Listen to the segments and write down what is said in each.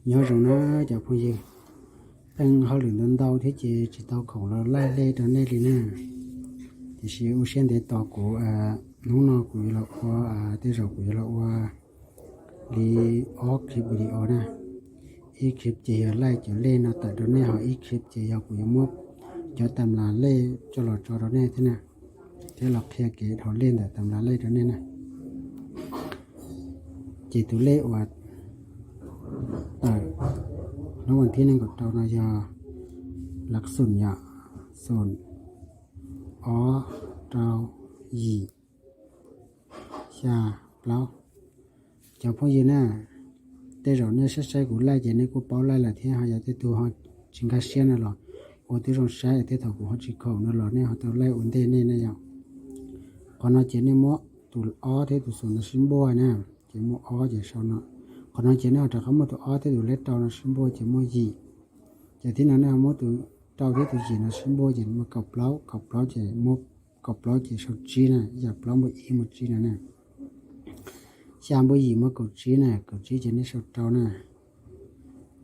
Nyob zoo na cov phooj ywg, pheej hauj lwm ntau ntau thiab ces tsis tau khoom los laij lej rau nej li na. Tiam sis ua siab ntev tos kuv, hnub no kuv yuav los ua, tej zaum kuv yuav los ua li ob clip video na. Ib clip ces yog laij cov lej no tawm rau nej, ho ib clip ces yog kuv yuav muab cov tam nplas lej coj los tso rau nej thiab na, thiab los qhia kev dhau lej ntawm tam nplas lej rau nej na. Ces tus lej uas tawm hnub vas thib nees nkaum rau no yog lab xoom yom, xoom, ob, rau, yim, xya, plaub. Cov phooj ywg na, tej zaum nej saib saib kuv laij ces nej kuj paub laij lawm thiab, ho yog tej tug ho tsis nkag siab no los ua tib zoo saib, tej thaum kuv ho tsis khoom no los nej ho tau laij ua ntej nej na yom. Qhov no ces nej muab tus ob thiab tus xoom no sib npuaj na, ces muaj ob ces sau no. Qhov no ces nej ho rov qab muab tus ob thiab tus lej rau no sib npuaj ces muaj yim. Ces thib no nej ho muab tus rau thiab tus yim no sib npuaj ces muaj kaum plaub, kaum plaub ces muaj, kaum plaub ces sau tsib na, ib yam plaub npuaj ib muaj tsib no na. Xya npuaj yim muaj kaum tsib na, kaum tsib ces nej sau rau na.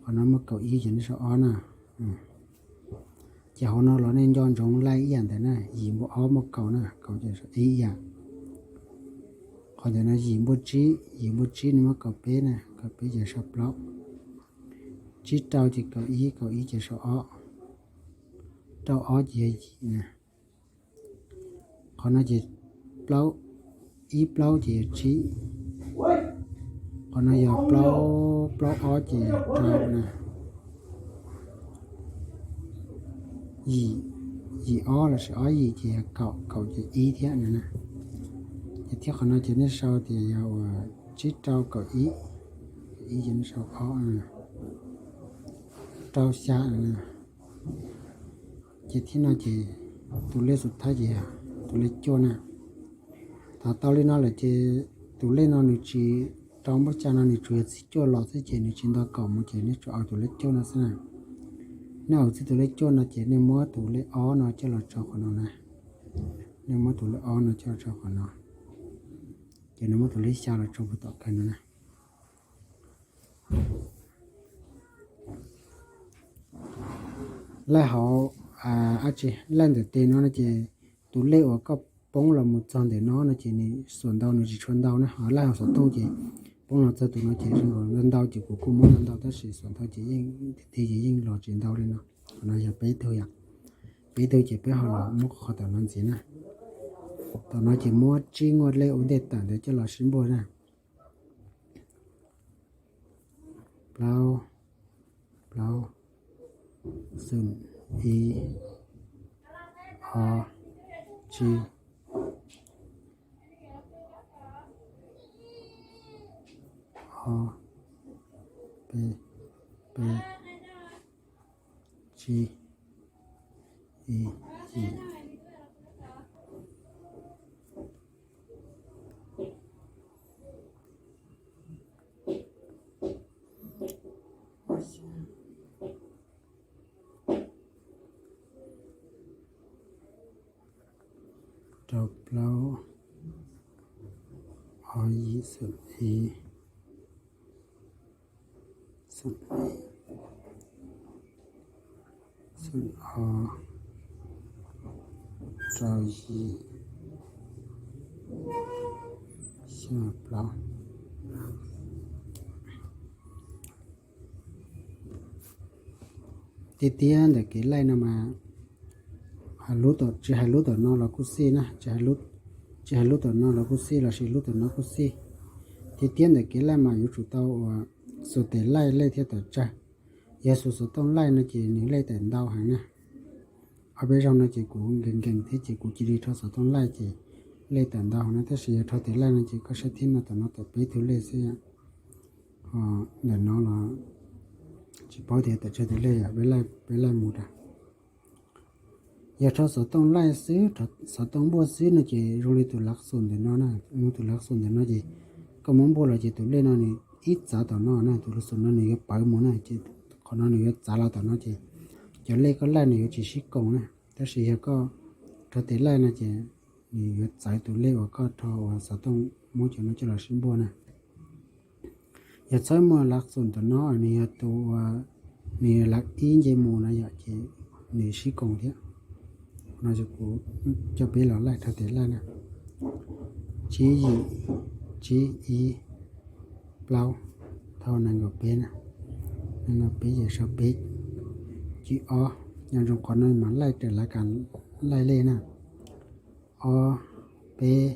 Qhov no muaj kaum ib ces nej sau ob na. Ces hauv no los nej nco ntsoov laij ib yam ntawd na, yim npuaj ob muaj kaum na, kaum ces sau ib yam. Qhov ntawm no yim npuaj tsib, yim npuaj tsib no muaj kaum peb na, kaum peb ces sau plaub. Tsib rau ces kaum ib, kaum ib ces sau ob, rau ob ces yog yim na. Qhov no ces plaub, ib plaub ces yog tsib. Qhov no yog plaub, plaub ob ces yog rau na. Yim, yim ob lossis ob yim ces yog kaum, kaum ces ib thiab no na. Ces thiab qhov no ces nej sau tias yog uas tsib rau kaum ib, ib ces nej sau ob, rau xya. Ces thib no ces tus lej xub thawj ces yog tus lej cuaj na. Thaum tau li no lawm ces tus lej no nws tsis rau npaum cas no, nws tsuas yog txij cuaj los xwb ces nws tsis nto kaum mus ces nej tsuas au tus lej cuaj no xwb na. Nej au txij tus lej cuaj no ces nej muab tus lej ob no coj los tso qhov no na. Nej muab tus lej ob no coj los tso qhov no, ces nws muab tus lej xya los tso puag tom kawg no na. Laij hauv, a, tsis, laij ntawm tes no no ces tus lej uas koj poob los mus txog ntawm no no ces nws xuam ntau nws tsis tshua ntau na, ho laij hauv xov tooj ces poob los txog tus no ces zoo ntau ces kuv kuj muab ntau ntau tab sis xuam ntau ces yeej, tiag tiag ces yeej los tsis ntau li no. Qhov no yog peb tug yom, peb tug ces peb ho los muab qhov tom no ntxiv na. Tom no ces muab tsib npuaj lej ua ntej tawm ntawd coj los sib npuaj na. Plaub, plaub, xoom, ib, ob, tsib, ob, peb, peb, tsib, ib, yim. Rau plaub, ob yim, xoom ib, xoom ib, xoom ob, rau yim, xya plaub. Tiag tiag ntawm kev laij no mas, tsis hais lub tom no los kuj xij na, tsis hais lub tom no los kuj xij lossis lub tom no kuj xij. Tiag tiag ntawm kev laij mas yuav tsum tau uas xuas tes laij lej thiaj tawm tsawg. Yog xuas xov tooj laij no ces nws lej tawm ntau heev na. Ob peb zaug no ces kuv nkees nkees thiab ces kuv cia li rho xov tooj laij ces lej tawm ntau heev na, tab sis yog rho tes laij no ces koj saib thib no tom no tawm peb tug lej xwb. Ntawm no los tsis paub tias tawm tsawg tus lej, peb laij mus da. Yog rho xov tooj laij xwb, xov tooj npuaj xwb no ces zoo li tus lav xoom ntawm no na, tus lav xoom ntawm no ces koj muab npuaj los ces tus lej no nws ib txav tom no na, tus lav xoom no nws yuav pawv mus na, ces qhov no nws yuav txav los tom no ces cov lej koj laij nws yuav tsis sib koom na. Tab sis yog koj rho tes laij no ces nws yuav txawv tus lej uas koj rho uas xov tooj muab cov no coj los sib npuaj na. Yog txhob muaj lab xoom tom no, nws yog tus, nws yog lab ib nce mus no yom, ces nws sib koom thiab. No kuv coj peb los laij rau tes laij na: tsib yim, tsib ib, plaub, thauj nees nkaum peb na. Nees nkaum peb ces sau peb, tsib ob. Nyob zoo qhov no mas laij raws lav kas laij lej na: ob peb,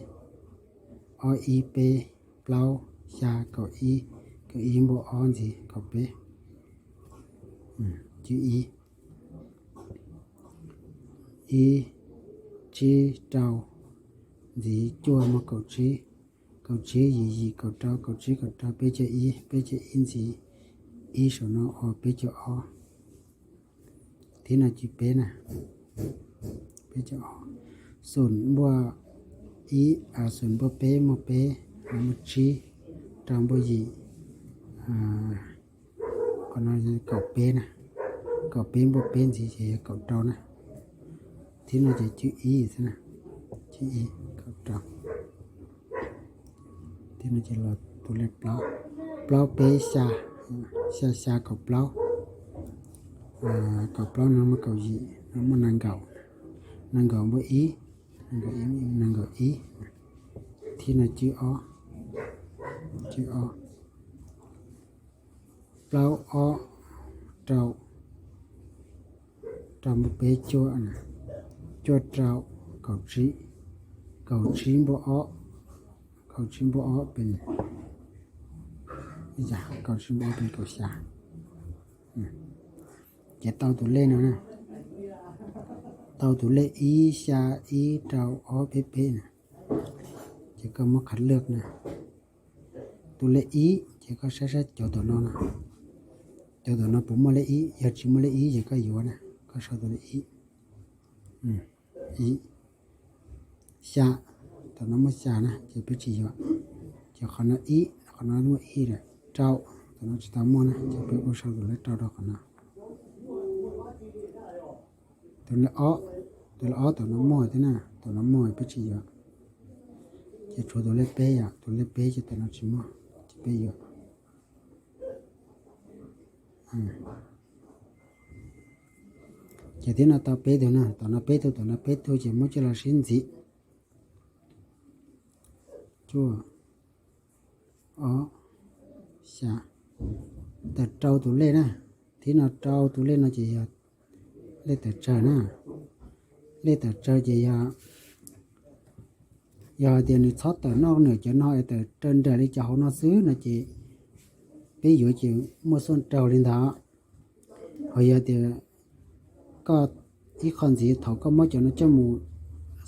ob ib peb, plaub xya kaum ib, kaum ib npuaj ob ntxiv kaum peb, tsib ib, ib tsib rau ntxiv cuaj muaj kaum tsib, kaum tsib yim yim kaum rau, kaum tsib kaum rau peb caug ib, peb caug ib ntxiv ib saum no ua peb caug ob. Thib no tsib peb na, peb caug ob. Xoom npuaj ib, xoom npuaj peb muaj peb, muaj tsib, rau npuaj yim, qhov no kaum peb na, kaum peb npuaj peb ntxiv ces yog kaum rau na. Thib no ces tsib ib xwb na, tsib ib kaum rau. Thib no ces los tus lej plaub, plaub peb xya, xya xya kaum plaub, kaum plaub no muaj kaum yim, no muaj nees nkaum, nees nkaum npuaj ib, nees nkaum ib. Thib no tsib ob, tsib ob. Plaub ob rau, rau npuaj peb cuaj, cuaj rau kaum tsib, kaum tsib npuaj ob, kaum tsib npuaj ob pes, kaum tsib npuaj ob pes kaum xya. Ces tau tus lej no na, tau tus lej ib xya ib rau ob peb peb na. Ces koj muab qhov lwj na, tus lej ib ces koj saib saib cov tom no no, cov tom no puas muaj lej ib, yog tsis muaj lej ib ces koj yuav na, koj sau tus lej ib. Ib, xya, tom no muaj xya na ces peb tsis yuav. Ces qhov no ib, qhov no muaj ib lawm, rau, tom no tsis tau muaj na ces peb kuj sau tus lej rau rau qhov no. Tus lej ob, tus lej ob tom no muaj thiab na, tom no muaj peb tsis yuav. Ces tshuav tus lej peb yom, tus lej peb ces tom no tsis muaj ces peb yuav. Ces thib no tau peb tug na, tom no peb tug, tom no peb tug ces muab coj los sib ntxiv. Cuaj, ob, xya, tawm rau tus lej na. Thib no rau tus lej no ces yog lej tawm tsawg na. Lej tawm tsawg ces yog, yog hais tias nws txhob tawm noj nws cov no es tawm raws nraim li cov hauv no xwb no ces peb yuav ces muaj xuaj raug li ntawd. Ho yog tias koj ib qho ntxiv thaum koj muab cov no coj mus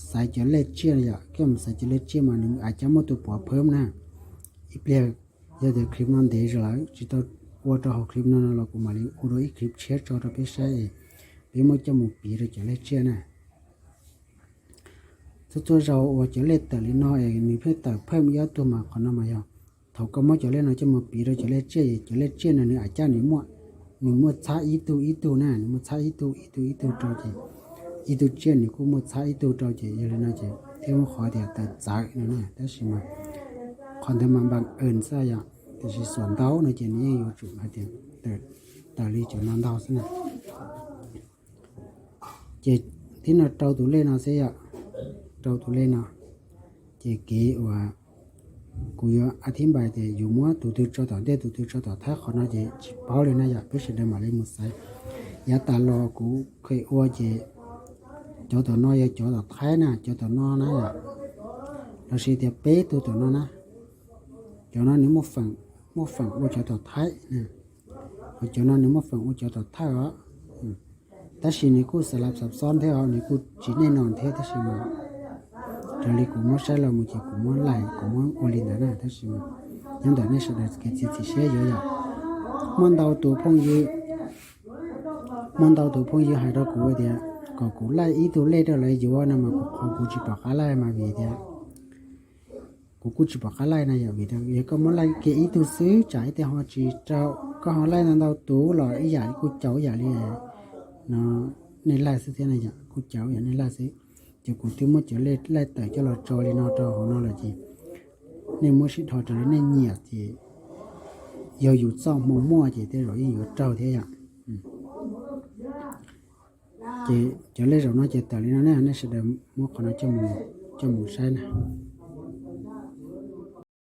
xaiv cov lej tsiaj yom, coj mus xaiv cov lej tsiaj mas nws a cab muaj tus pov phab na. Ib pliag yog tias clip no ntev zaus lawm tsis tau ua rau hauv clip no no los kuv mam li ua dua ib clip tshiab tso rau peb saib es peb muab coj mus piv rau cov lej tsiaj na. Txhua txhua zaus uas cov lej tawm li no es nws pheej tawm phab ib ob tug mas qhov no mas yog thaum koj muab cov lej no coj mus piv rau cov lej tsiaj es cov lej tsiaj no nws a cab nws muaj, nws muaj txhab ib tug ib tug na, nws muaj txhab ib tug ib tug ib tug rau ces ib tug tsiaj nws kuj muaj txhab ib tug rau ces yog li no ces thiaj muaj qhov tias tawm txawv no na. Tab sis mas qhov ntawd mas npam ees xwb yom, tiam sis xuam ntau no ces nws yeej yuav tsum hais tias tawm li cov no ntau xwb na. Ces thib no rau tus lej no xwb yom, rau tus lej no. Ces kev uas kuv yuav a thib npais tias yus muab tus twg tso tom ntej tus twg tso tom thawj qhov no ces tsis paub li na yom, peb sawv daws mam li mus xaiv. Yav tas los kuv kheev ua ces cov tom no yog cov tom thaib na, cov tom no na yom, lossis tias peb tug tom no na, cov no nws muaj feem ua cov tom thaib, ho cov no nws muaj feem ua cov tom thawj os. Tab sis nws kuj xav lab xav xob thiab os, nws kuj tsis nej no thiab tab sis mas raws li kuv muab saib los mus ces kuv muab laim kuv muab ua li ntawd na, tab sis mas nyob ntawm nej sawv daws kev txiav txim siab yuav yom. Muaj ntau tus phooj ywg, muaj ntau tus phooj ywg hais rau kuv tias kom kuv laij ib tug lej rau lawv yuav no mas kuv qhov kuv tsis pom qab laij mas vim tias kuv kuj tsis pom qab laij na yom, vim tias yog koj muab laij kiag ib tug xwb tsam ib teg ho tsis rau, koj ho laij ntau ntau tus los ib yam li kuj caum ib yam li no, nej laij xwb thiab na yom, kuj caum ib yam nej laij xwb. Ces kuv twb muab cov lej laij tawm coj los tso li no rau hauv no lawm ces nej muab sib dhos raws li nej nyiam ces yog yus txoj hmoo muaj ces tej zaum yeej yuav raug thiab yom. Ces cov lej zaum no ces tawm li no ne, nej sawv daws muab qhov no coj mus saib na.